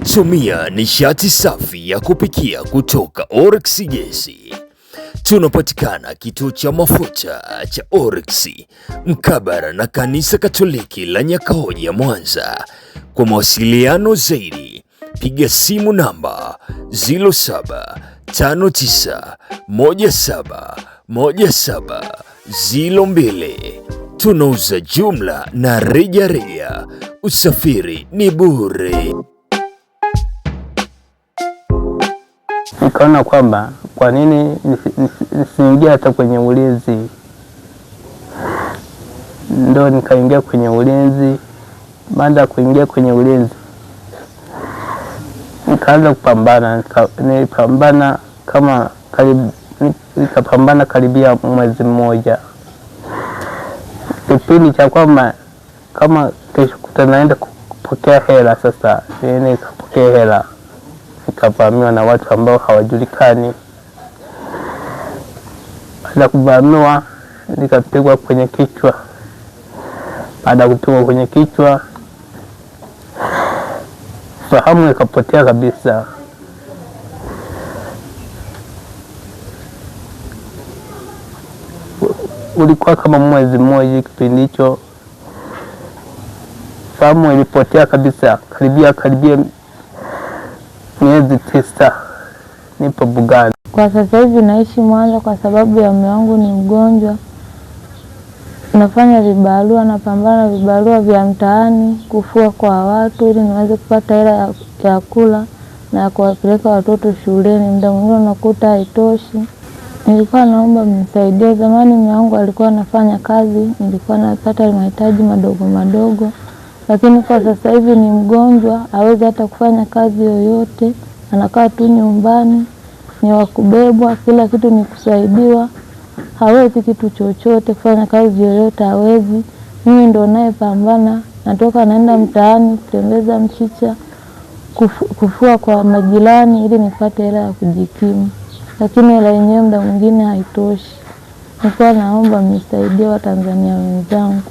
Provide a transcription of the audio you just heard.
Tumia nishati safi ya kupikia kutoka Oryx Gesi. Tunapatikana kituo cha mafuta cha Oryx mkabara na kanisa Katoliki la Nyakahoja, Mwanza. Kwa mawasiliano zaidi piga simu namba 0759171702. Tunauza jumla na rejareja reja. Usafiri ni bure. Nikaona kwamba kwa nini nisiingie hata kwenye ulinzi, ndo nikaingia kwenye ulinzi. Baada ya kuingia kwenye ulinzi, nikaanza kupambana. Nilipambana kama karibu, nikapambana karibia mwezi mmoja, kipindi cha kwamba kama kesho kutwa naenda kupokea hela. Sasa nikapokea hela, nikavamiwa na watu ambao hawajulikani. Baada ya kuvamiwa, nikapigwa kwenye kichwa. Baada ya kupigwa kwenye kichwa, fahamu ikapotea kabisa. Ulikuwa kama mwezi mmoja kipindi hicho, fahamu ilipotea kabisa, karibia miezi 9 nipo Bugando. Kwa sasa hivi naishi Mwanza kwa sababu ya mume wangu ni mgonjwa. Nafanya vibarua, napambana vibarua vya mtaani, kufua kwa watu ili niweze kupata hela ya kula na kuwapeleka watoto shuleni. Muda mwingine unakuta haitoshi. Nilikuwa naomba mnisaidie. Zamani mume wangu alikuwa anafanya kazi, nilikuwa napata mahitaji madogo madogo, lakini kwa sasa hivi ni mgonjwa, hawezi hata kufanya kazi yoyote, anakaa tu nyumbani, ni wa kubebwa, kila kitu ni kusaidiwa, hawezi kitu chochote, kufanya kazi yoyote hawezi. Mimi ndo nayepambana, natoka naenda mtaani kutembeza mchicha, kufua kwa majirani ili nipate hela ya kujikimu, lakini hela yenyewe muda mwingine haitoshi. Nilikuwa naomba mnisaidie Watanzania wenzangu.